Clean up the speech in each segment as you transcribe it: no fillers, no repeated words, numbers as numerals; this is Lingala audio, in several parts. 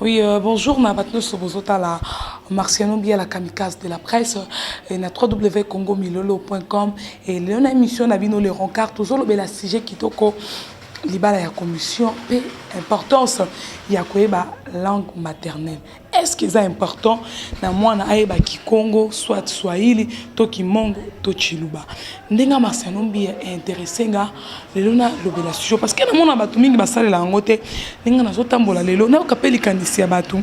Oui, bonjour, na bato nyonso bozotala Marciano Bia, la kamikaze de la presse, et na www.congomilolo.com. Et lelo na émission na bino Le Rencard, tozolobela sujet kitoko, libala ya commission mpe importance ya koyeba langue maternelle. Est ce que eza important na mwana ayeba Kikongo, soit Swahili to Kimongo to Chiluba? Ndenge Marciano Mbia intéressé nga lelo nalobela sujet, parce que namona bato mingi basalela yango te. Ndenge nazotambola lelo, nayoka mpe likanisi ya bato,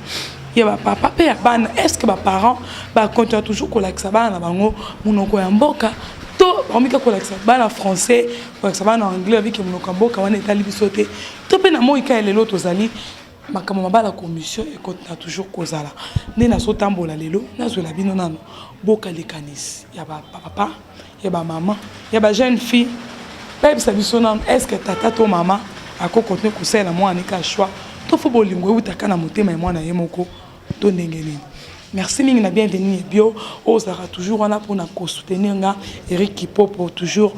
ya bapapa mpe ya bana. Est ce que baparent bakontinue toujours kolakisa bana na bango monoko ya mboka, to bakomika kolakisa bana français, kolakisa bana anglais, babiki monoko ya mboka wana etali biso te? To mpe na moika ya lelo tozali, makambo mabala commission ekotuna toujours kozala. Nde nazotambola lelo, nazwela bino nano boka likanisi ya bapapa, ya bamama, ya bajeune fille. Bayebisa biso nano: est ce que tata to mama akokontinue kosalela mwana nika choix, to faut bolingo eutaka na motema ya mwana ye moko, to ndenge nini? Merci mingi na bienvenue ebio oyo ozalaka toujours wana mpona kosoutenir nga, Eric Kipopo. Toujours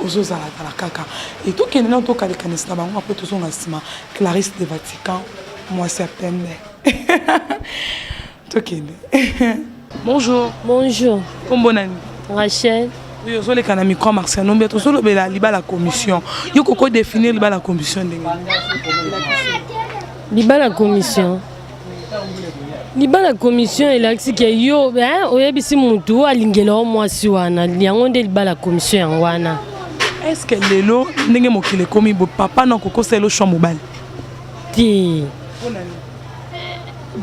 ozozalazala kaka. E tokende nano, tokalikanisi na bango, apo tozonga nsima. Clarisse de Vatican, mwasi ya pembe. Tokende. Bonjour. Bonjour. Kombo nani? Rachel. Oui, ozoleka na micro Marciano Mbia. Tozolobela libala commission. Yo koko définir libala commission ndenge? Libala commission, libala commission elakisi ke yo oyebisi motu oyo alingela o mwasi wana. Yango nde libala commission, yango wana. Est ce que lelo, ndenge mokili ekomi bo, papa na okokosala choix mobali? Te,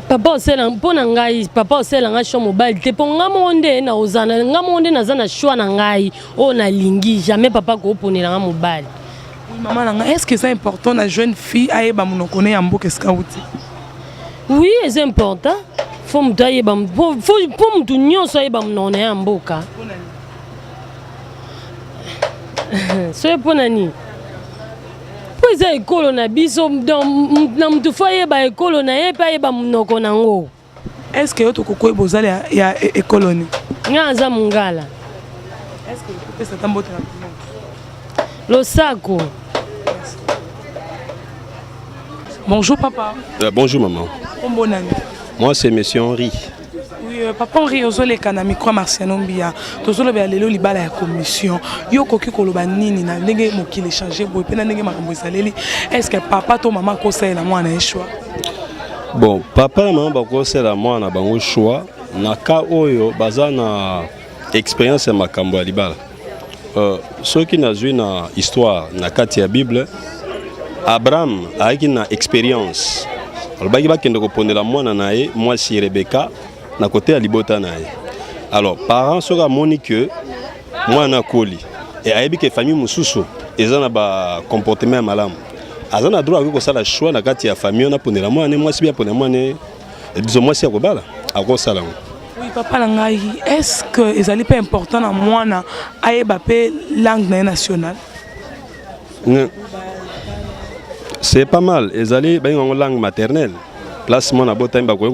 papa osala mpo na ngai, papa osala ngai choix mobali te, mpo nga moko nde naozala, nga moko nde naza na choix na ngai oyo nalingi. Jamais papa kooponela nga mobali. Mama na ngai, est ce que eza important na jeune fille ayeba monoko ne ya mboka esika uti? Oui, eza important. Faut moto ayeba, mpo motu nyonso ayeba monoko na ye ya mboka. Soki mpo na nini? Mpo eza ekolo na biso. Donc na motu faut ayeba ekolo na ye mpe ayeba monoko nango. Est ce que yo tokokoyeba ozali ya ekolo ni? Nga aza Mongala. Est ce que okopesa ata mbote na? Losako. Bonjour papa. Bonjour maman. Kombo nani? Moi, c'est monsieur Henri. Oui, papa Henri, ozoleka na micro Marciano Mbia. Tozolobela lelo libala ya commission. Yo koki koloba nini na ndenge mokili échanger boye mpe na ndenge makambo ezaleli? Est ce que papa to mama akosalela mwana ye choix? Bon, papa na mama bakosala mwana bango choix na cas oyo baza na expérience ya makambo ya libala. Soki nazwi na histoire na kati ya Bible, Abraham ayaki na expérience, alobaki bakende kopondela mwana na ye mwasi Rebeka na kote ya libota na ye. Alors parent soki amoni ke mwana akoli e ayebi ke famille mosusu eza na bacomportement ya malamu, aza na droit, akoki kosala choix na kati ya famille wana, apondela mwana mwasi, bi apondela mwana biso mwasi ya kobala, akosala yango. Oui, papa na ngai, est ce que ezali mpe important na mwana ayeba mpe langue na ye nationale? C'est pas mal. Ezali babenga yango langue maternelle. Place mwana abotami, bakoki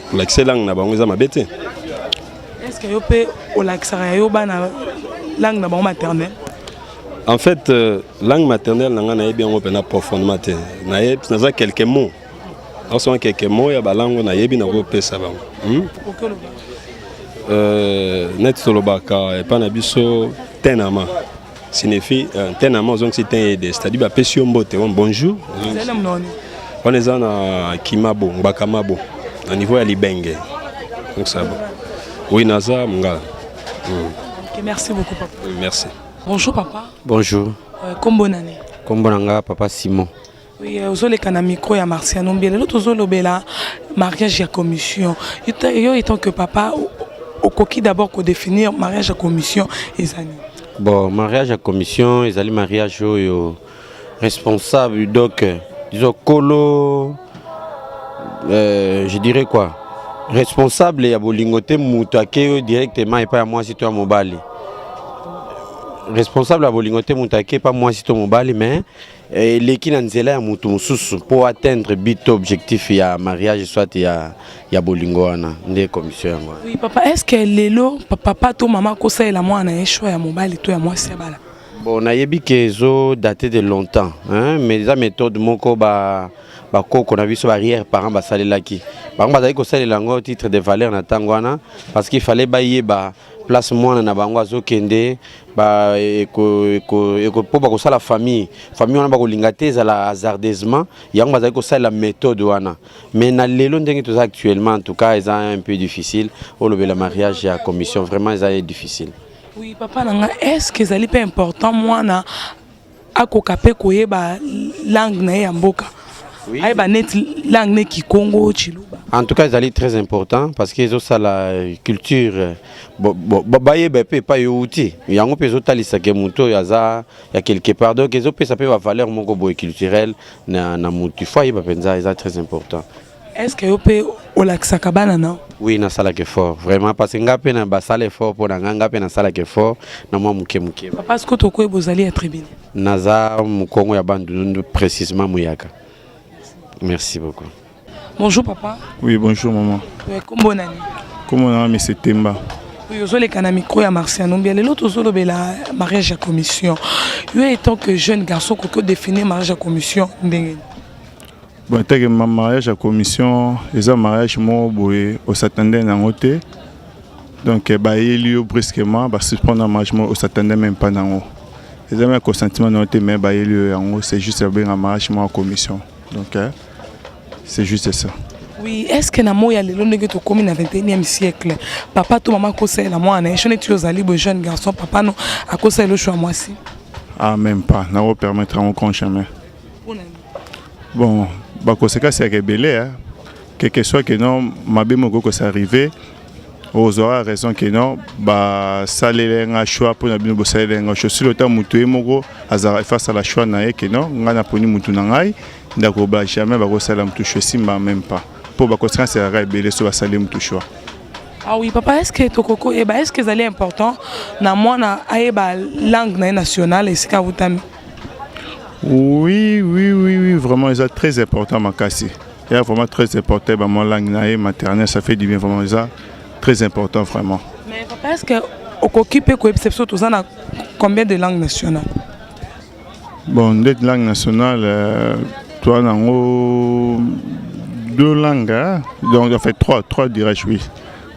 kolakisa langue na bango, eza mabe te. Est ce que yo mpe olakisaka ya yo bana langue na bango maternelle? En fait, langue maternelle na ngai, nayebi yango mpena profondément te. Nayebi naza quelques mots, nasonga quelques mots ya balangue nayebi, nakopesa bango, Neti tolobaka epai na biso tenama, signifie tenama, ozongisi ten ede, c'est-à-dire bapesi yo mbote, bonjour. Wana eza na Kimabo, Ngbakamabo, na niveau ya Libenge. Donc ça bon. Oui, naza Mongala. Ok, merci beaucoup papa. Oui, merci. Bonjour papa. Bonjour. Kombo nani? Kombo na nga papa Simon. Oui, ozoleka na micro ya Marciano Mbia. Lelo tozolobela mariage ya commission. Yo étant que papa, okoki d'abord kodéfinir mariage ya commission eza nini? Bon, mariage ya commission ezali mariage oyo responsable, donc disons kolo, je dirais quoi, responsable ya bolingo te, moto ake oyo directement epai ya mwasi to ya mobali. Responsable ya bolingo te, moto ake epai mwasi to mobali, mais eleki na nzela ya motu mosusu mpo atteindre but to objectif ya mariage, soit ya bolingo. Wana nde commission yango wana. Oui papa, est ce que lelo papa to mama akosalela mwana ye choix ya mobali to ya mwasi ya bala? Bon, nayebi ke ezodate de longtemps, hein, mais eza méthode moko ba Bakoko na biso, arrière parents basalelaki bango, bazali kosalela yango titre de valeur na ntango wana, parce qu'il fallait bayeba place mwana na bango azokende mpo bakosala famille. Famille wana bakolinga te ezala hasardeusement. Yango bazali kosalela méthode wana. Mais na lelo, ndenge toza actuellement, en tout cas eza un peu difficile olobela mariage ya commission. Vraiment eza difficile. Oui, papa na nga, est ce que ezali mpe important mwana akoka mpe koyeba langue na ye ya mboka? Oui. Ayeba neti langue ne Kikongo, Chiluba. En tout cas ezali très important, parce que ezosala culture bayeba mpe epai euti. Yango mpe ezotalisaka motu oyo aza ya quelque part. Donc ezopesa mpe bavaleur moko boye culturelle na motu. Faut ayeba mpenza, eza très important. Est ce que yo mpe olakisaka bana na? Oui, nasalaka effort vraiment, parce que nga mpe na basala effort mpo na nga. Nga mpe nasalaka effort na mwa moke moke. Papa, siko tokoyeba ozali ya tribu nini? Naza mokongo ya Bandundu, précisément Muyaka. Merci beaucoup. Bonjour papa. Oui, bonjour maman. Kombo nani? Kombo na M. Temba. Oui, ozoleka na micro ya Marciano Mbia. Lelo tozolobela mariage ya commission. Yo, étant que jeune garçon, koki odéfinir mariage ya commission ndenge? Bon, teke mariage ya commission eza mariage moko boye osatande nango te. Donc bayeli yo brusquement, basuspendre mariage moko osatande même pas nango. Eza même consentiment nango te, mais bayeli yo yango. C'est juste babenga mariage moko ya commission. Donc c'est juste ça. Oui, est ce que na moi ya lelo, ndenge tokómi na 21e siècle, papa to mama akosalela mwana ye choix? Neti ozali boye jeune garçon, papa no akosalela choix mwasi? Ah, même pas. Nako permettre yango quand jamais. Mpona? Bon, baconséquence yaka ebele. Quel que soit que non, mabe moko kos'arriver, ozwaka raison ke non, basaleli nga choix. Mpona bino bosaleli nga choix silo ata motu ye moko azalaka efa asala choix na ye ke non, ngai naponi motu na ngai ndako. Ba jamais bakosala motu choix, esimba même pas, mpo baconséquence ezalaka ebele so basali motu choix. Ah oui papa, est ce que tokoki oyeba, est ce que ezali important na mwana ayeba langue na ye nationale, esika awutami? Oui, vraiment, c'est très important, makasi. C'est vraiment très important. Bah, mon langue na ye maternelle, ça fait du bien, vraiment, ça très important, vraiment. Mais papa, est ce que okoki mpe koyebisa biso toza na combien de langues nationales? Bon, ndeti langue nationale, toi, nango deux langues, hein? Donc en fait trois, trois dirais-je, oui.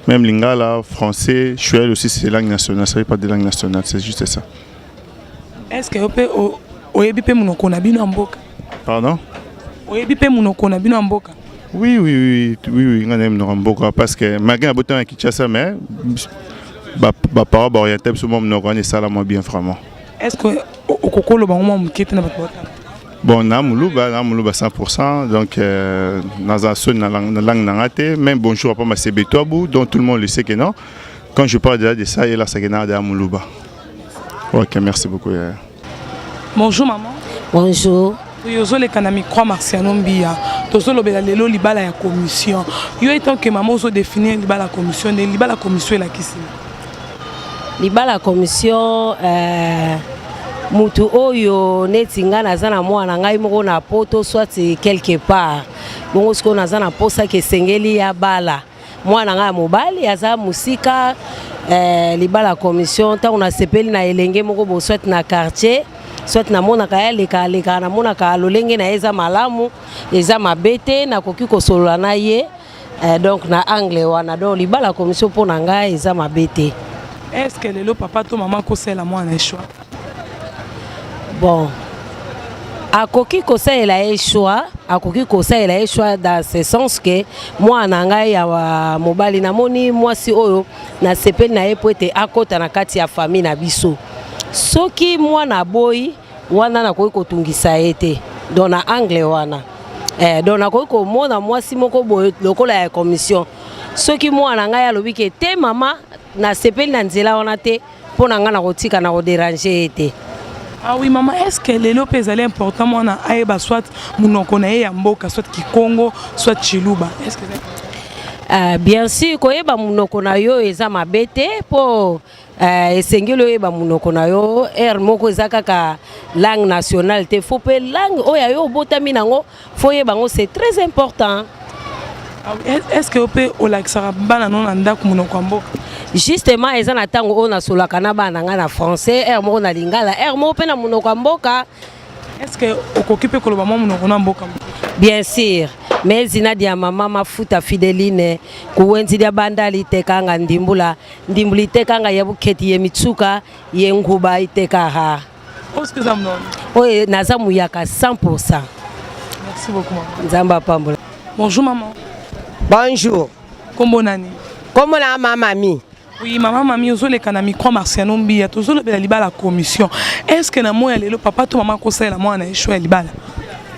Même lingala, français, shuel aussi, c'est langue nationale. Ça veut pas de langue nationale, c'est juste ça. Est ce que yo mpe oyebi mpe monoko na bino ya mboka? Pardon? Oyebi mpe monoko na bino ya mboka? Oui, nga nayebi monoko ya mboka, parce que malgré nabotama na Kinshasa, mais baparent baoriente biso mwa monoko wana esala mwa bien vraiment. Est ce que okoki oloba ngo mwa moke te na bato batala? Bon, na moluba, na moluba 100%. Donc naza soni na langue na nga te. Même bonjour apa masebe toabu, donc tout le monde le sait que non, quand je parle déjà de ça, elasaki na ya moluba. Ok, merci beaucoup, yeah. Bonjour maman. Bonjour. Oui, ozoleka na micro Marciano Mbia. Tozolobela lelo libala ya commission. Yo, étant que mama, ozodéfinir libala ya commission nde libala ya commission elakisi? Libala ya commission, mutu oyo neti ngai naza na mwana ngai moko na poto, soit quelque part bongo. Sikoyo naza na mposaki esengeli ya bala mwana ngai ya mobali aza mosika. Libala ya commission, ntango nasepeli na elenge moko bo, soit na quartier, soit namonaka ye aleka aleka, namonaka lolenge na ye eza malamu, eza mabe te, nakoki kosolola na ye. Donc na angle wana, donc libala ya commission mpo na ngai eza mabe te. Est ce que lelo papa to mama akosalela mwana ye choix? Bon, akoki kosalela ye choix, akoki kosalela ye choix dans ce sens que mwana na ngai ya mobali, namoni mwasi oyo, nasepeli na ye po ete akɔta na kati ya famille na biso. Soki mwana aboyi wana, nakoki kotungisa ye te. Donc na angle wana, donc nakoki komona mwasi moko boye lokola ya commission. Soki mwana ngai alobi ke te, mama, nasepeli na nzela wana te, mpo na ngai nakotika, na kodéranger ye te. Ah oui mama, est ce que lelo mpe ezali important mwana ayeba soit monoko na ye ya mboka, soit Kikongo, soit Chiluba? Est ce que Bien sûr, koyeba monoko na yo eza mabe te, mpo esengeli oyeba monoko na yo. Ere moko eza kaka langue nationale te, faut mpe langue oyo ya yo obotami nango, faut oyeba yango, c'est très important. Ah oui, est ce que yo mpe olakisaka bana no na ndako monoko ya mboka? Justement, eza na ntango oyo nasolaka na bana na ngai na français, ere moko na lingala, ere moko mpe na monoko ya mboka. Est ce que okoki mpe koloba mwa monoko na mboka? Bien sûr. Me zina dia mama Mafuta Fideline kuwenzi dia bandali itekanga ndimbula ndimbula itekanga ya buketi ye mitsuka ye nguba itekaha. Oyo eza monoko? Oyo naza muyaka 100%. Merci beaucoup, maman. Nzambe apambola. Bonjour, maman. Bonjour. Kombo nani? Kombo na mama Mami. Oui, mama Mami, ozoleka na micro Marciano Mbiya. Tozolobela libala commission. Est ce que na moya lelo, papa to mama kosalela mwana na choix ya libala?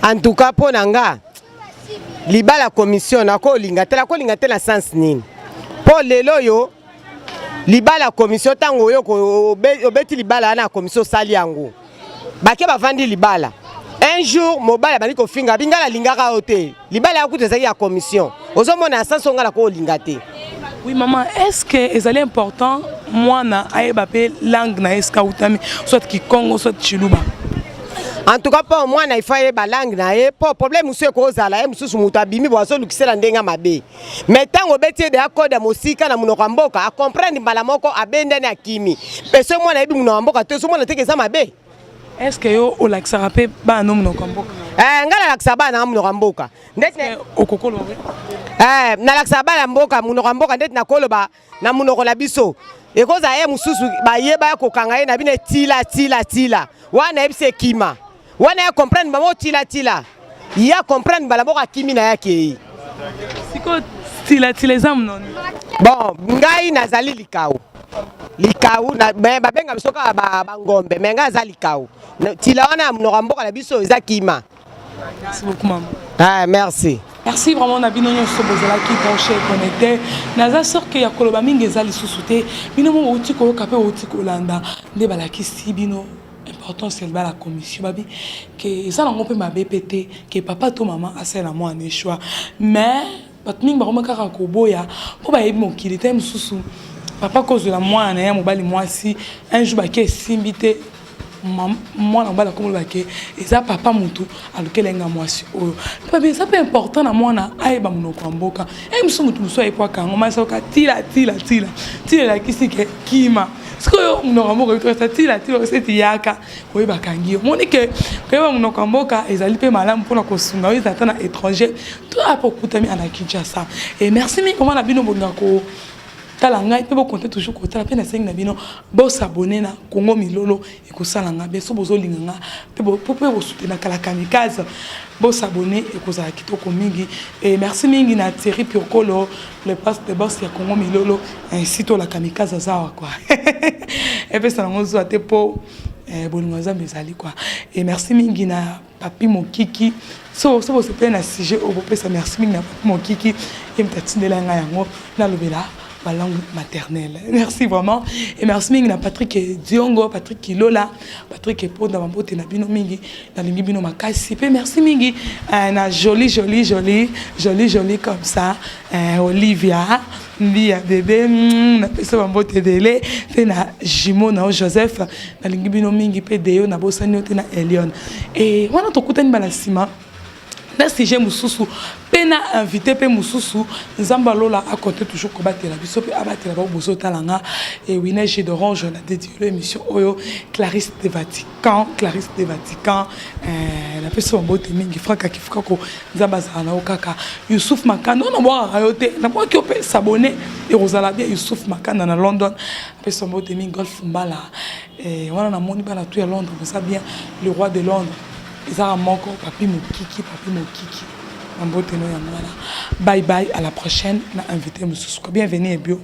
En tout cas, mpo na nga, libala commission nakolinga te. Nakolinga te na sens nini? Mpo lelo oyo libala commission, ntango oyo obeti libala wana ya commission, osali yango, bake bavandi libala, un jour mobali abandi kofinga bi: "Ngai nalingaka yo te, libala ya kutu ezalaki ya commission." Ozomona ya sens oyo ngai nakolinga te. Oui, maman, est ce que ezali important mwana ayeba mpe langue na ye esika utami, soit kikongo, soit chiluba? En tout cas, mpo mwana ifa ayeba langue na ye, mpo problème mosusu ekozala ye mosusu, moto abimi bo azolukisela ndenge mabe. Mais ntango obeti ye deya code ya mosika na monoko ya mboka, acomprendre mbala moko, abendani, akimi. Mpe soki mwana ayebi monoko ya mboka te, ozomona teke eza mabe. Est ce que yo olakisaka mpe bana no monoko ya mboka? Eh, ngai nalakisaka bana na monoko ya mboka ndeti. Okokoloba? Eh, nalakisaka bana mboka monoko ya mboka ndeti nakoloba na monoko na biso. Ekozala ye mosusu bayeba ya kokanga ye na bino, etila tila tila wana, yebisi ekima wana, ya comprendre bango, tila tila, ya comprendre mbala moko, akimi na ye, akei. Sikoyo tilatila eza mononi? Bon, ngai nazali likau likau na, me babenga biso kaka bangombe, me ngai aza likau. Tila wana ya monoko ya mboka na biso eza kima. Merci beaucoup, maman. Ah, merci. Merci vraiment na bino nyonso bozalaki branché, connecté. Naza sûr ke ya koloba mingi eza lisusu te. Bino mo bouti koyoka mpe bouti kolanda nde balakisi bino importance ya libala commission. Babi ke eza nango mpe mabe mpe te ke papa to mama asalela mwana choix, mais bato mingi bakoma kaka koboya mpo bayebi mokili te. Mosusu papa kozwela mwana na ye mobali mwasi, un jour bake, esimbi te, mwana mobali akomoloba ke eza papa motu alukelenga mwasi oyo. Mpe eza mpe important na mwana ayeba monoko ya mboka. E mosusu motu mosusu ayepwaka yango masoka tila tila tila tila, elakisi ke kima. Sikoyo monoko ya mboka oyebisa tila tila oseti yaka, koyebaka ngi yo moni ke koyeba monoko ya mboka ezali mpe malamu mpona kosunga oyo eza ata na étranger to apo okutami ana Kinshasa. Et merci mingi koma na bino bolinga ko tala ngai mpe bokonte toujours kotala. Mpe nasengi na bino bosabonner na Congo Milolo, ekosala nga bien. So bozolinga nga mpe mpe bosoutenaka la Kamikaze, bosabonner, ekozala kitoko mingi. Et merci mingi na Thierry Piokolo, le boss de boss ya Congo Milolo, ainsi to la Kamikaze aza awa quoi. Epesa nango zuwa te mpo bolingo ya Nzambe ezali quoi. Et merci mingi na Papi Mokiki. So bosepeli na sujet oyo, bopesa merci mingi na Papi Mokiki, ye moto atindela ngai yango nalobela balangue maternelle. Merci vraiment. Et merci mingi na Patrick Diongo, Patrick Kilola, Patrick Eponda, bambote na bino mingi, nalingi bino makasi. Mpe merci mingi na jolie jolie jolie jolie jolie comme ça, Olivia Mbia bébé, napesa bambote ebele. Mpe na jumeau na yo Joseph, nalingi bino mingi. Mpe Deyo, nabosani yo te, na Elion. E wana tokutani bala nsima na sujet mosusu mpe na invité mpe mosusu. Nzambe alola akonte toujours kobatela biso mpe abatela bao bozotala nga. E Wina G d'Orange na dédié émission oyo, Clarisse de Vatican, Clarisse de Vatican, napesi bambote mingi. Frank Akifukako, Nzambe azala na yo kaka. Yusuf Makanda oyo nabwakaka yo te, nabwaki yo mpe, s'abonner, ekozala bien. Yusuf Makanda na London, apesi bambote mingi. Golf Mbala wana, namoni bana tu ya Londres boza bien. Le roi de Londres ezaka moko, Papi Mokiki, Papi Mokiki, na mbote no yango wana. Bye bye, à la prochaine na invité mosusu. Bienvenue ebio.